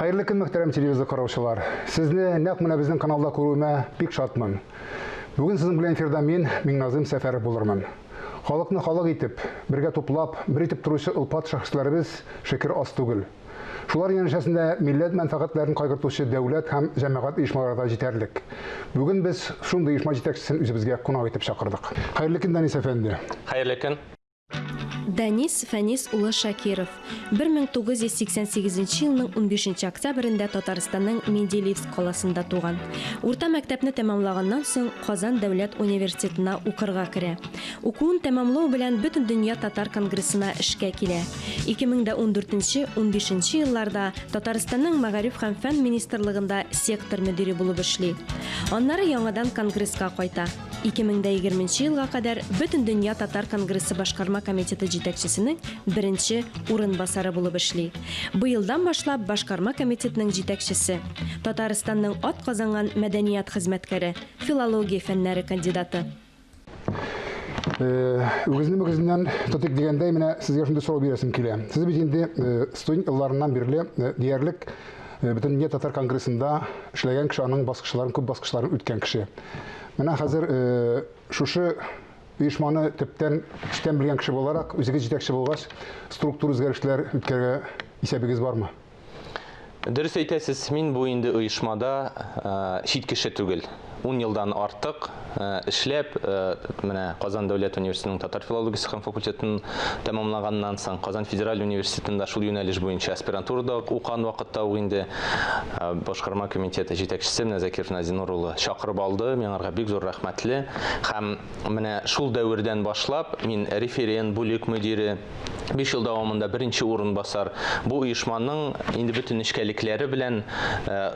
Хәерле көн, мөхтәрәм телевизор караучылар. Сезне нәкъ менә безнең каналда күрүемә бик шатмын. Бүген сезнең белән эфирда мин, Миңназыйм Сәфәров булырмын. Халыкны халык итеп, бергә туплап, бер итеп торучы олпат шәхесләребез, шөкер, аз түгел. Шулар янәшәсендә милләт мәнфәгатьләрен кайгыртучы дәүләт һәм җәмәгать оешмалары да җитәрлек. Бүген без шундый оешма җитәкчесен үзебезгә кунак итеп чакырдык. Хәерле көн, Дәнис әфәнде! Хәерле көн! Дәнис Фәнис улы Шакиров, 1988 елның унбишенче октябрендә Татарстанның Менделеевск каласында туган. Урта мәктәпне тәмамлаганнан соң, Казан дәүләт университетына укырга керә. Укуын тәмамлау белән Бөтендөнья татар конгрессына эшкә килә. 2014 унбишенче елларда Татарстанның Мәгариф һәм фән министрлыгында сектор мөдире булып эшли. Аннары яңадан конгресска кайта. 2020 нче елга кадәр Бөтендөнья татар конгрессы башкарма комитеты җитәкчесенең беренче урынбасары булып эшли. Быелдан башлап башкарма комитетның җитәкчесе. Татарстанның атказанган мәдәният хезмәткәре, филология фәннәре кандидаты. Үгезне мөгезеннән тотыйк дигәндәй, менә сезгә шундый сорау бирәсем килә. Сез бит инде студент елларыннан бирле диярлек Бөтендөнья татар конгрессында эшләгән кеше, аның баскычларын, күп баскычларын үткән кеше. Менә хәзер шушы оешманы төптән, эчтән белгән кеше буларак, үзегез җитәкче булгач, структура үзгәрешләр үткәрергә исәбегез бармы? Дөрес әйтәсез, мин бу инде оешмада чит кеше түгел. Ун елдан артык эшләп, менә Казан дәүләт университетының татар филологиясе һәм факультетын тәмамлаганнан соң, Казан федераль университетында шул юнәлеш буенча аспирантурада укыган вакытта ук инде башкарма комитеты җитәкчесе менә Закиров Назинур улы чакырып алды. Мин аңарга бик зур рәхмәтле. Һәм менә шул дәвердән башлап мин референт, бүлек мөдире, 5 ел дәвамында беренче урынбасар, бу оешманың инде бөтен нечкәлекләре белән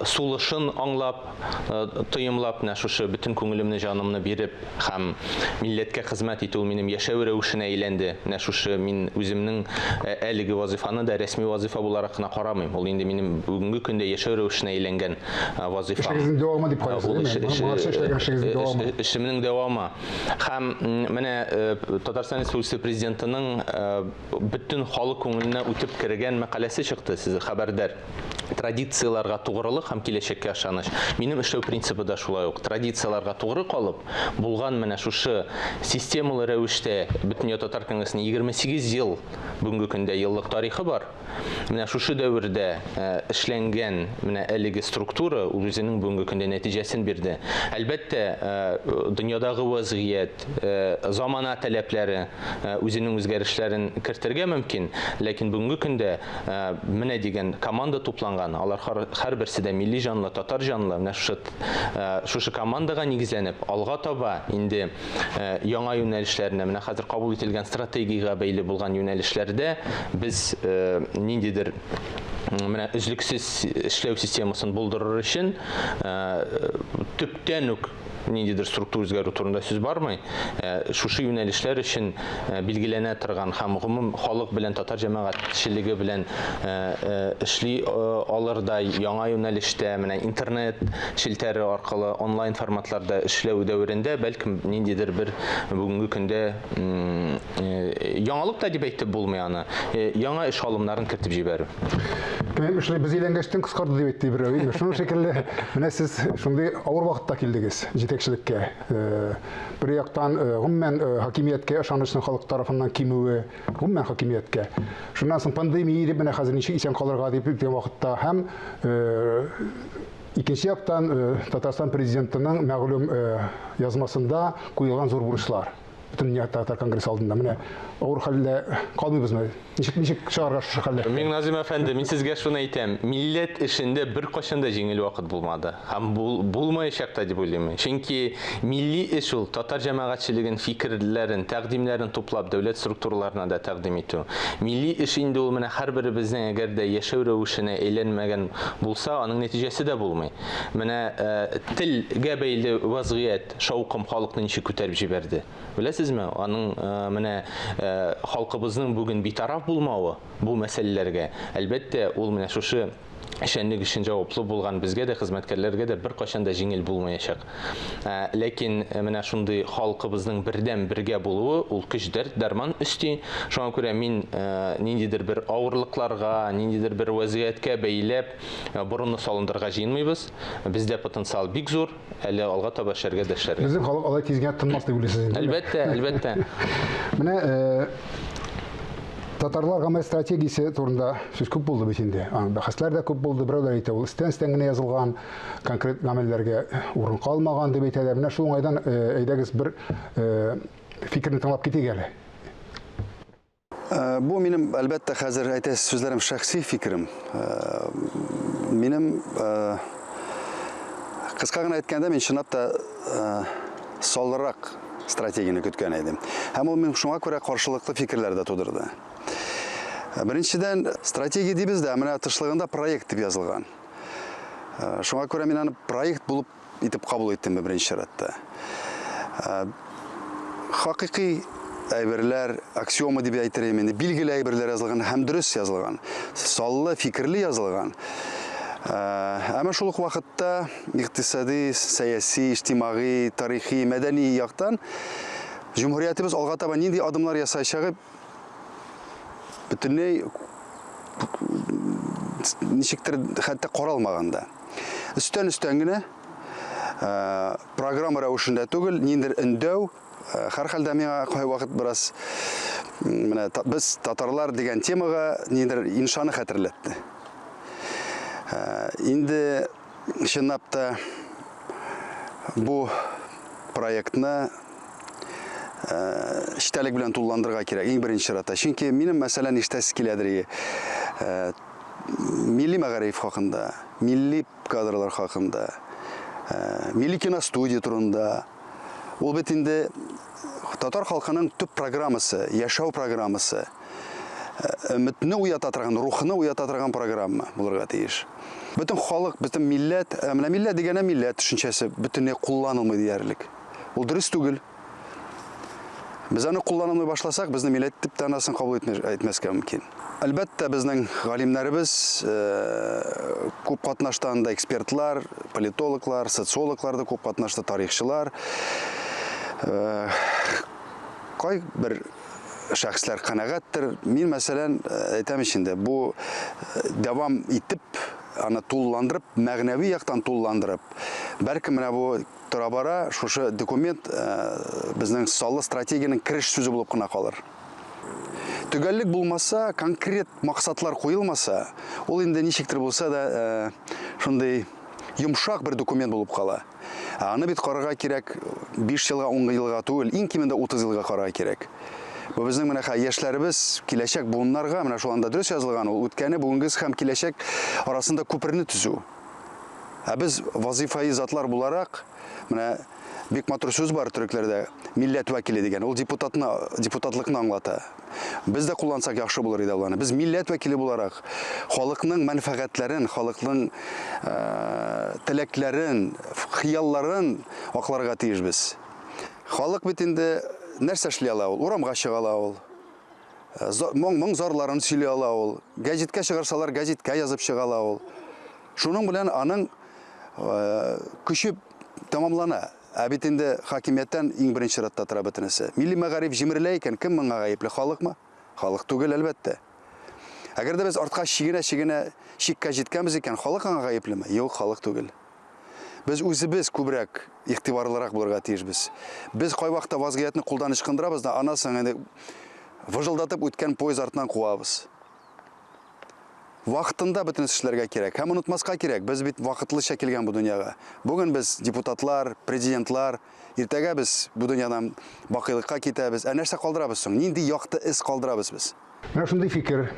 сулышын аңлап, тоемлап, менә шушы бөтен күңелемне, җанымны биреп һәм милләткә хезмәт итү ул минем яшәү рәвешенә әйләнде. Менә шушы мин үземнең әлеге вазыйфаны да рәсми вазыйфа буларак кына карамыйм. Ул инде минем бүгенге көндә яшәү рәвешенә әйләнгән вазыйфам. Эшегезнең дәвамы дип карыйсыз, әйеме? Моңарчы эшләгән эшегезнең дәвамы. Эшемнең дәвамы. Һәм менә Татарстан Республикасы Президентының бөтен халык күңеленә үтеп кергән мәкаләсе чыкты, сез хәбәрдар. Традицияләргә тугрылык һәм киләчәккә ышаныч. Минем эшләү принцибы да шулай ук. Традицияләргә тугры калып, булган менә шушы системалы рәвештә Бөтендөнья татар конгрессының 28 ел бүгенге көндә еллык тарихы бар. Менә шушы дәвердә эшләнгән менә әлеге структура ул үзенең бүгенге көндә нәтиҗәсен бирде. Әлбәттә, дөньядагы вазгыять, замана таләпләре үзенең үзгәрешләрен кертергә мөмкин, ләкин бүгенге көндә менә дигән команда тупланган, алар һәрберсе дә милли җанлы, татар җанлы, менә шушы шушы командага нигезләнеп, алга таба инде яңа юнәлешләренә, менә хәзер кабул ителгән стратегиягә бәйле булган юнәлешләрдә без ниндидер менә өзлексез эшләү системасын булдырыр өчен төптән үк ниндидер структура үзгәрү турында сүз бармый. Шушы юнәлешләр өчен билгеләнә торган һәм гомум халык белән татар җәмәгатьчелеге белән эшли алырдай яңа юнәлештә, менә интернет челтәре аркылы онлайн форматларда эшләү дәверендә, бәлкем, ниндидер бер бүгенге көндә яңалык та дип әйтеп булмый аны, яңа эш алымнарын кертеп җибәрү. Кем эшли, без өйләнгәчтен кыскарды дип әйтте берәү. Инде шуның шикелле, менә сез шундый авыр вакытта килдегез җитәкчелеккә. Бер яктан, гомумән, хакимияткә ышанычның халык тарафыннан кимүе, гомумән хакимияткә. Шуннан соң пандемия дип менә хәзер ничек исән калырга дип дигән вакытта һәм икенче яктан Татарстан президентының мәгълүм язмасында куелган зур бурычлар. Бөтендөнья татар конгрессы алдында менә авыр хәлдә калмыйбызмы? Ничек ничек чыгарга шушы хәлдән? Миңназим әфәнде, мин сезгә шуны әйтәм, милләт эшендә беркайчан да җиңел вакыт булмады һәм бул, булмаячак та дип уйлыйм мин. Чөнки милли эш ул татар җәмәгатьчелеген фикерләрен, тәкъдимнәрен туплап дәүләт структураларына да тәкъдим итү. Милли эш инде ул менә һәрберебезнең әгәр дә яшәү рәвешенә әйләнмәгән булса, аның нәтиҗәсе дә булмый. Менә телгә бәйле вазгыять, Шаукым халыкны ничек күтәреп җибәрде. Беләсезме, аның менә халкыбызның бүген битараф булмавы бу мәсьәләләргә, әлбәттә, ул менә шушы Эшчәнлек өчен җаваплы булган безгә дә, хезмәткәрләргә дә беркайчан да җиңел булмаячак. Ләкин менә шундый халкыбызның бердәм бергә булуы ул көч, дәрт, дәрман өсти. Шуңа күрә мин ниндидер бер авырлыкларга, ниндидер бер вәзгыятькә бәйләп борынны салындырырга җыенмыйбыз. Бездә потенциал бик зур, әле алга таба эшләргә дә эшләргә. Безнең халык алай тиз генә тынмас дип уйлыйсыз инде. Әлбәттә, әлбәттә. Менә Татарлар гамәл стратегиясе турында сүз күп булды бит инде. Аның бәхәсләр дә күп булды. Берәүләр әйтә, ул өстән-өстән генә язылган, конкрет гамәлләргә урын калмаган дип әйтәләр. Менә шул уңайдан э, әйдәгез бер э, фикерне тыңлап китик әле. Э, бу минем, әлбәттә, хәзер әйтәсе сүзләрем шәхси фикерем. Минем кыска гына әйткәндә, мин чынлап та саллырак стратегияне көткән идем. Һәм ул мин шуңа күрә каршылыклы фикерләр дә тудырды. Беренчедән, стратегия дибез дә, менә тышлыгында проект дип язылган. Шуңа күрә мин аны проект булып итеп кабул иттем беренче чиратта. Хакыйкый әйберләр, аксиома дип әйтер идем инде, билгеле әйберләр язылган һәм дөрес язылган, саллы, фикерле язылган. Әмма шул ук вакытта икътисади, сәяси, иҗтимагый, тарихи, мәдәни яктан җөмһүриятебез алга таба нинди адымнар ясаячагы бөтенләй ничектер хәтта каралмаган да. Өстән-өстән генә программа рәвешендә түгел, ниндидер өндәү, һәрхәлдә миңа кайвакыт бераз менә без татарлар дигән темага ниндидер иншаны хәтерләтте. Инде чынлап та бу проектны эчтәлек белән тулыландырырга кирәк, иң беренче чиратта. Чөнки минем, мәсәлән, ишетәсе киләдер, милли мәгариф хакында, милли кадрлар хакында, милли киностудия турында. Ул бит инде татар халкының төп программасы, яшәү программасы, өметне уята торган, рухны уята торган программа булырга тиеш. Бөтен халык, бөтен милләт, менә милләт дигәндә милләт төшенчәсе бөтенләй кулланылмый диярлек. Ул дөрес түгел. Без аны кулланылмый башласак, безне милләт дип тә анасын кабул итмәскә мөмкин. Әлбәттә, безнең галимнәребез күп катнашты анда, экспертлар, политологлар, социологлар да күп катнашты, тарихчылар. Кайбер шәхесләр канәгатьтер. Мин, мәсәлән, әйтәм ич инде, бу дәвам итеп, аны тулыландырып, мәгънәви яктан тулыландырып, бәлкем менә бу тора-бара шушы документ безнең саллы стратегиянең кереш сүзе булып кына калыр. Төгәллек булмаса, конкрет максатлар куелмаса, ул инде ничектер булса да шундый йомшак бер документ булып кала. Ә аны бит карарга кирәк 5 елга, 10 елга түгел, иң кимендә 30 елга карарга кирәк. Бу безнең менә яшьләребез, киләчәк буыннарга, менә шул анда дөрес язылган, ул үткәне, бүгенгесе һәм киләчәк арасында күперне төзү. Ә без вазыйфаи затлар буларак, менә бик матур сүз бар төрекләрдә, милләт вәкиле дигән, ул депутатны, депутатлыкны аңлата. Без дә куллансак яхшы булыр иде аларны. Без милләт вәкиле буларак, халыкның мәнфәгатьләрен, халыкның э, теләкләрен, хыялларын акларга тиешбез. Халык бит инде нәрсә эшли ала ул? Урамга чыга ала ул. Э, моң, моң зарларын сөйли ала ул. Гәҗиткә чыгарсалар, гәҗиткә язып чыга ала ул. Шуның белән аның көче тәмамлана. Ә бит инде хакимияттән иң беренче чиратта тора бөтенесе. Милли мәгариф җимерелә икән, кем моңа гаепле? Халыкмы? Халык түгел, әлбәттә. Әгәр дә без артка чигенә-чигенә чиккә җиткәнбез икән, халык аңа гаеплеме? Юк, халык түгел. Без үзебез күбрәк игътибарлырак булырга тиешбез. Без кайвакытта вазгыятьне кулдан ычкындырабыз да, аннан соң инде выжылдатып үткән поезд артыннан куабыз. Вакытында бөтен эшләргә кирәк һәм онытмаска кирәк, без бит вакытлыча килгән бу дөньяга. Бүген без депутатлар, президентлар, иртәгә без бу дөньядан бакыйлыкка китәбез. Ә нәрсә калдырабыз соң? Нинди якты эз калдырабыз без? Менә шундый фикер.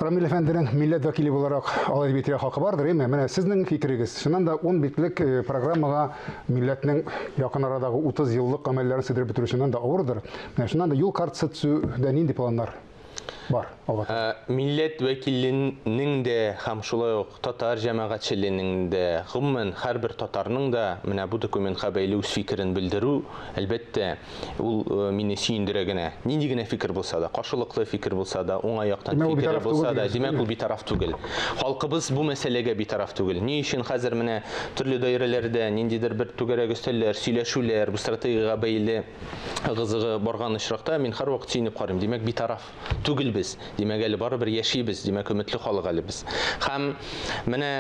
Рамил әфәнденең милләт вәкиле буларак алай дип әйтергә хакы бардыр, әйме? Менә сезнең фикерегез. Чыннан да 10 битлек э, программага милләтнең якын арадагы 30 еллык гамәлләрен сыйдырып бетерү чыннан да авырдыр. Менә чыннан да юл картасы төзүдә нинди планнар? бар алга таба. Милләт вәкиленең дә һәм шулай ук татар җәмәгатьчеленең дә, гомумән, һәрбер татарның да менә бу документка бәйле үз фикерен белдерү, әлбәттә, ул мине сөендерә генә. Нинди генә фикер булса да, каршылыклы фикер булса да, уңай яктан Димәк, ул фикере битараф түгел булса да, дигән сүз, димәк, әйеме? ул битараф түгел. Халкыбыз бу мәсьәләгә битараф түгел. Ни өчен хәзер менә төрле даирәләрдә ниндидер бер түгәрәк өстәлләр, сөйләшүләр бу стратегиягә бәйле ыгы-зыгы барган очракта мин һәрвакыт сөенеп карыйм. Димәк, битараф түгел без. Димәк, әле барыбер яшибез. Димәк, өметле халык әле без. Һәм менә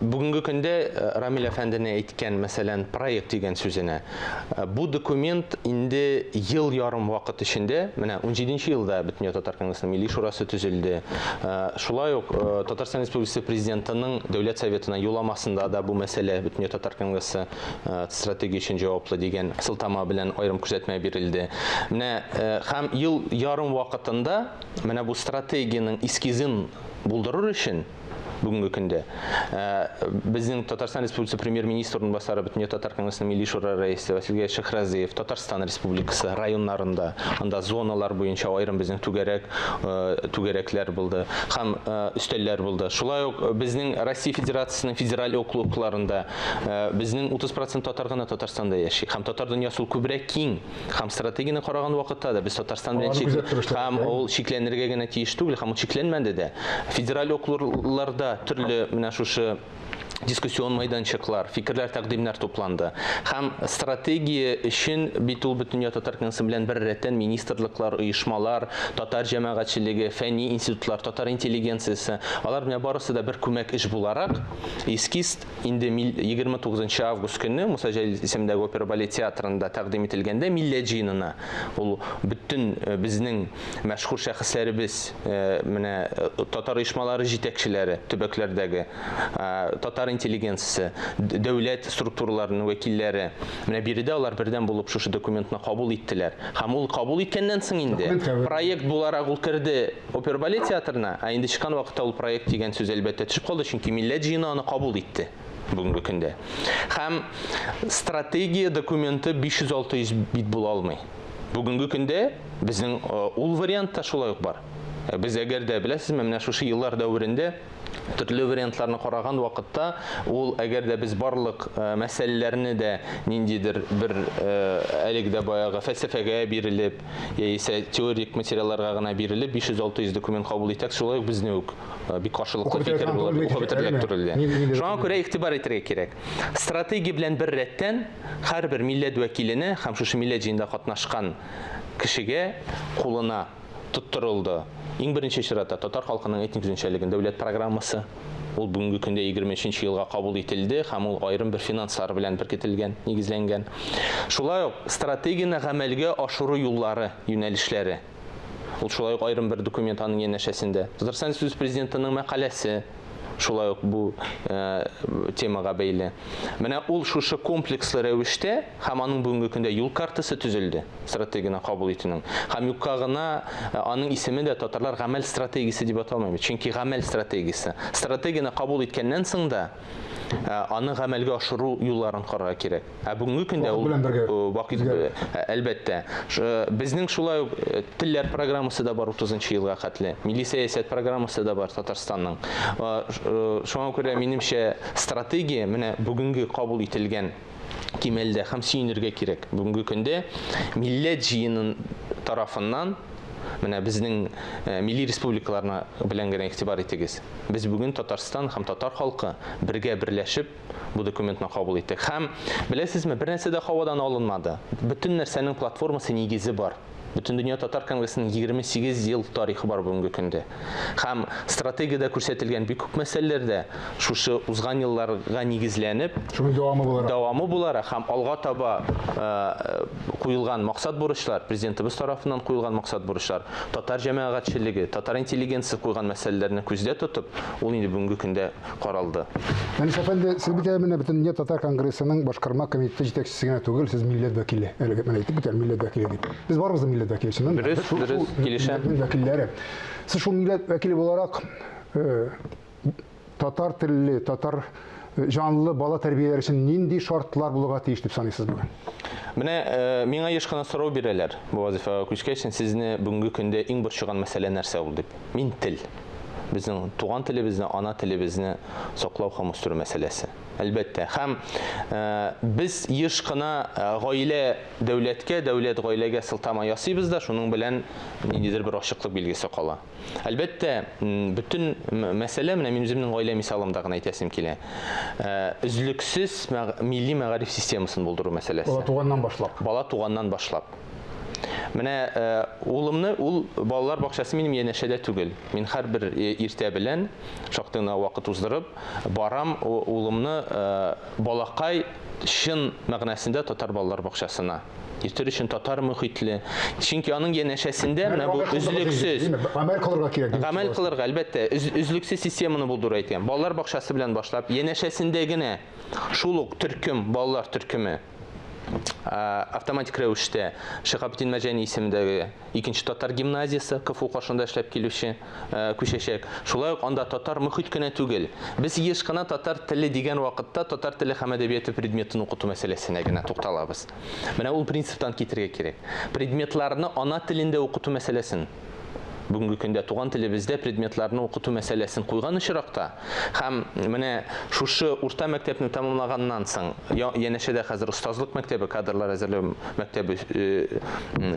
бүгенге көндә Рамил әфәндене әйткән, мәсәлән, проект дигән сүзенә. Бу документ инде ел ярым вакыт эчендә, менә 17 елда Бөтендөнья татар конгрессының Милли шурасы төзелде. Шулай ук Татарстан Республикасы Президентының Дәүләт Советына юлламасында да бу мәсьәлә Бөтендөнья татар конгрессы стратегия өчен җаваплы дигән сылтама белән аерым күрсәтмә бирелде. Менә һәм ел ярым вакытында менә бу стратегиянең эскизын булдырыр өчен бүгенге көндә безнең Татарстан Республикасы премьер-министр урынбасары, Бөтендөнья татар конгрессының Милли шура рәисе Васил Гаяз Шәйхразиев Татарстан Республикасы районнарында, анда зоналар буенча аерым безнең түгәрәк түгәрәкләр булды һәм өстәлләр булды. Шулай ук безнең Россия Федерациясенең федераль округларында безнең 30% татар гына Татарстанда яши. Һәм татар дөньясы ул күбрәк киң. Һәм стратегияне караган вакытта да без Татарстан белән Аларны күзәтеп эшләдек, һәм әйе. ул чикләнергә генә тиеш түгел, һәм ул чикләнмәде дә. Федераль округларда төрле менә шушы дискуссион майданчыклар, фикерләр, тәкъдимнәр тупланды. Һәм стратегия өчен бит ул Бөтендөнья татар конгрессы белән бер рәттән министрлыклар, оешмалар, татар җәмәгатьчелеге, фәнни институтлар, татар интеллигенциясе, алар менә барысы да бер күмәк эш буларак, эскиз Инде 29 август көнне Муса Җәлил исемендәге опера балет театрында тәкъдим ителгәндә милләт җыенына ул бөтен безнең мәшһүр шәхесләребез, менә татар оешмалары җитәкчеләре төбәкләрдәге, татар интеллигенциясе, дәүләт структураларының вәкилләре, менә биредә алар бердәм булып шушы документны кабул иттеләр. Һәм ул кабул иткәннән соң инде проект буларак ул керде Опера балет театрына, ә инде чыккан вакытта ул проект дигән сүз әлбәттә төшеп калды, чөнки Милләт җыены аны кабул итте бүгенге көндә. Һәм стратегия документы 500-600 бит була алмый. Бүгенге көндә безнең ул вариант та шулай ук бар. Без әгәр дә, беләсезме, менә шушы еллар дәверендә төрле вариантларны караган вакытта, ул әгәр дә без барлык мәсьәләләрне дә ниндидер бер әлеге дә баягы фәлсәфәгә бирелеп, яисә теорик материалларга гына бирелеп 500-600 документ кабул итәк, шулай ук безне үк бик каршылыклы фикер булып укып бетерерлек түгел. Шуңа күрә игътибар итәргә кирәк. Стратегия белән бер рәттән һәрбер милләт вәкиленә һәм шушы милләт җыенында катнашкан кешегә кулына тоттырылды. Иң беренче чиратта татар халкының этник үзенчәлеген дәүләт программасы, ул бүгенге көндә 23 елга кабул ителде һәм ул аерым бер финанслар белән беркетелгән, нигезләнгән. Шулай ук стратегияне гамәлгә ашыру юллары, юнәлешләре. Ул шулай ук аерым бер документ аның янәшәсендә. Татарстан Республикасы Президентының мәкаләсе шулай ук бу темага бәйле. Менә ул шушы комплекслы рәвештә һәм аның бүгенге көндә юл картасы төзелде, стратегияне кабул итүнең. Һәм юкка гына аның исеме дә Татарлар гамәл стратегиясе дип аталмый бит. Чөнки гамәл стратегиясе. Стратегияне кабул иткәннән соң да аны гамәлгә ашыру юлларын карарга кирәк. Ә бүгенге көндә ул белән бергә вакыт, әлбәттә. Безнең шулай ук телләр программасы да бар 30 елга хәтле. Милли сәясәт программасы да бар Татарстанның. Шуңа күрә, минемчә, стратегия менә бүгенге кабул ителгән кимәлдә һәм сөенергә кирәк. Бүгенге көндә милләт җыенын тарафыннан менә безнең милли республикаларына белән генә игътибар итегез. Без бүген Татарстан һәм татар халкы бергә берләшеп бу документны кабул иттек. Һәм, беләсезме, бер нәрсә дә һавадан алынмады. Бөтен нәрсәнең платформасы, нигезе бар. Бөтендөнья татар конгрессының 28 ел тарихы бар бүгенге көндә. Һәм стратегиядә күрсәтелгән бик күп мәсьәләләр дә шушы узган елларга нигезләнеп, шуның дәвамы буларак, дәвамы буларак һәм алга таба куелган максат-бурычлар, президентыбыз тарафыннан куелган максат-бурычлар, татар җәмәгатьчелеге, татар интеллигенциясе куйган мәсьәләләрне күздә тотып, ул инде бүгенге көндә каралды. Әнис әфәнде, сез бит әле менә Бөтендөнья татар конгрессының башкарма комитеты җитәкчесе генә түгел, сез милләт вәкиле. Әлеге менә әйтеп бит әле милләт вәкиле дип. Без барыбыз да милләт вәкиле, чыннан да. Дөрес, дөрес, килешәм. Милләтнең вәкилләре. Сез шул милләт вәкиле буларак, татар телле, татар җанлы бала тәрбияләр өчен нинди шартлар булырга тиеш дип саныйсыз бүген? Менә миңа еш кына сорау бирәләр, бу вазыйфага күчкәч, сезне бүгенге көндә иң борчыган мәсьәлә нәрсә ул дип. Мин тел. Безнең туган телебезне, ана телебезне саклау һәм үстерү мәсьәләсе. Әлбәттә. Һәм без еш кына гаилә дәүләткә, дәүләт гаиләгә сылтама ясыйбыз да, шуның белән ниндидер бер ачыклык билгесе кала. Әлбәттә, бөтен мәсьәлә, менә мин үземнең гаилә мисалымда гына әйтәсем килә, өзлексез милли мәгариф системасын булдыру мәсьәләсе. Бала туганнан башлап. Бала туганнан башлап. Менә улымны, ул балалар бакчасы минем янәшәдә түгел. Мин һәрбер иртә белән шактый гына вакыт уздырып барам улымны балакай чын мәгънәсендә татар балалар бакчасына. Йөртер өчен татар мөхитле. Чөнки аның янәшәсендә менә бу өзлексез. Гамәл кылырга кирәк. Гамәл кылырга, әлбәттә, өзлексез системаны булдыру әйткән. Балалар бакчасы белән башлап, янәшәсендә генә шул ук төркем, балалар төркеме автоматик рәвештә Шиһабетдин Мәрҗани исемендәге икенче татар гимназиясе КФУ каршында эшләп килүче күчәчәк. Шулай ук анда татар мөхит кенә түгел. Без еш кына татар теле дигән вакытта татар теле һәм әдәбияты предметын укыту мәсьәләсенә генә тукталабыз. Менә ул принциптан китергә кирәк. Предметларны ана телендә укыту мәсьәләсен бүгенге көндә туган телебездә предметларны укыту мәсьәләсен куйган очракта һәм менә шушы урта мәктәпне тәмамлаганнан соң янәшәдә хәзер остазлык мәктәбе, кадрлар әзерләү мәктәбе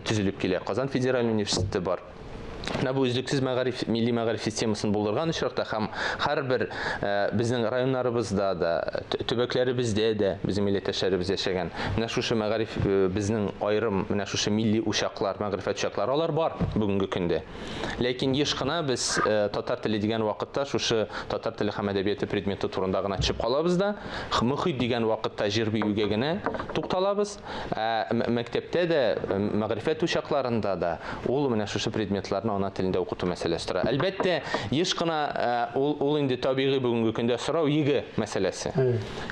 төзелеп килә. Казан федераль университеты бар. Менә бу өзлексез мәгариф, милли мәгариф системасын булдырган очракта һәм һәрбер безнең районнарыбызда да, төбәкләребездә дә безнең милләттәшләребез яшәгән. Менә шушы мәгариф безнең аерым менә шушы милли учаклар, мәгърифәт учаклары алар бар бүгенге көндә. Ләкин еш кына без татар теле дигән вакытта шушы татар теле һәм әдәбияты предметы турында гына төшеп калабыз да, мөхит дигән вакытта җыр-биюгә генә тукталабыз. Ә мәктәптә дә, мәгърифәт учакларында да ул менә шушы предметларны ана телендә укыту мәсьәләсе тора. Әлбәттә, еш кына ул, ул инде табигый бүгенге көндә сорау ЕГЭ мәсьәләсе.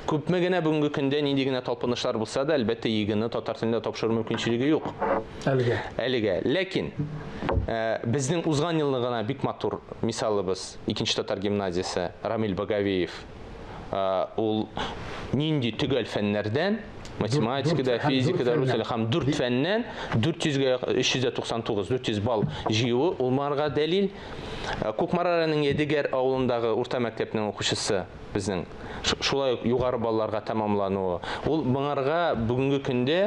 Күпме генә бүгенге көндә нинди генә талпынышлар булса да, әлбәттә, ЕГЭны татар телендә тапшыру мөмкинчелеге юк. Әлегә. Әлегә. Ләкин безнең узган елны гына бик матур мисалыбыз, икенче татар гимназиясе Рамил Багавиев ул нинди төгәл фәннәрдән математикада, физикада, рус теле һәм дүрт фәннән 400гә 399, 400 балл җыюы ул моңарга дәлил. Кукмара районының Ядегәр авылындагы урта мәктәпнең укучысы безнең шулай ук югары балларга тәмамлануы. Ул моңарга бүгенге көндә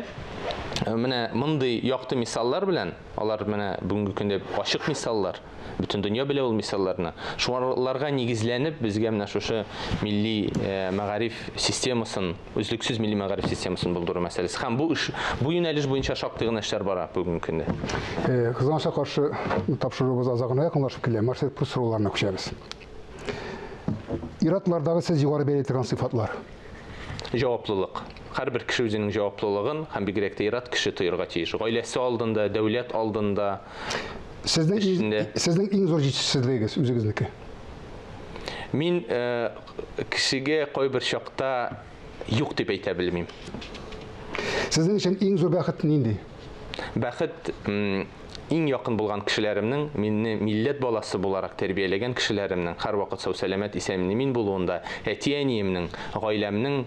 менә мондый якты мисаллар белән, алар менә бүгенге көндә ачык мисаллар. Бөтен дөнья белә ул мисалларны. Шуларга нигезләнеп, безгә менә шушы милли мәгариф системасын, өзлексез милли мәгариф системасын булдыру мәсьәләсе. Һәм бу эш, бу юнәлеш буенча шактый гына эшләр бара бүгенге көндә. Кызганычка каршы, тапшыруыбыз азагына якынлашып килә. Марсель Прус сорауларына күчәбез. Ир-атлардагы сез югары бәяли торган сыйфатлар? Җаваплылык. Һәрбер кеше үзенең җаваплылыгын һәм бигрәк тә ир-ат кеше тоерга тиеш. Гаиләсе алдында, дәүләт алдында. Сезнең иң, сезнең иң зур җитешсезлегегез үзегезнеке? Мин э, кешегә кайбер чакта юк дип әйтә белмим. Сезнең өчен иң зур бәхет нинди? Бәхет иң якын булган кешеләремнең, мине милләт баласы буларак тәрбияләгән кешеләремнең һәрвакыт сау-сәламәт, исән-имин булуында, әти-әниемнең, гаиләмнең,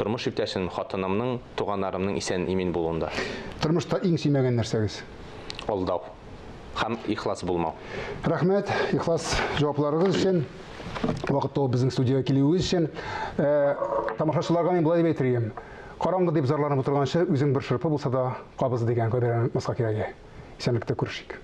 тормыш иптәшем, хатынымның, туганнарымның исән-имин булуында. Тормышта иң сөймәгән нәрсәгез? Алдау һәм ихлас булмау. Рәхмәт, ихлас җавапларыгыз өчен, вакыт табып безнең студиягә килүегез өчен. Э, тамашачыларга мин болай дип әйтер идем. Караңгы дип зарланып утырганчы, үзең бер шырпы булса да кабыз дигән кадәрен онытмаска кирәк. Исәнлектә күрешик.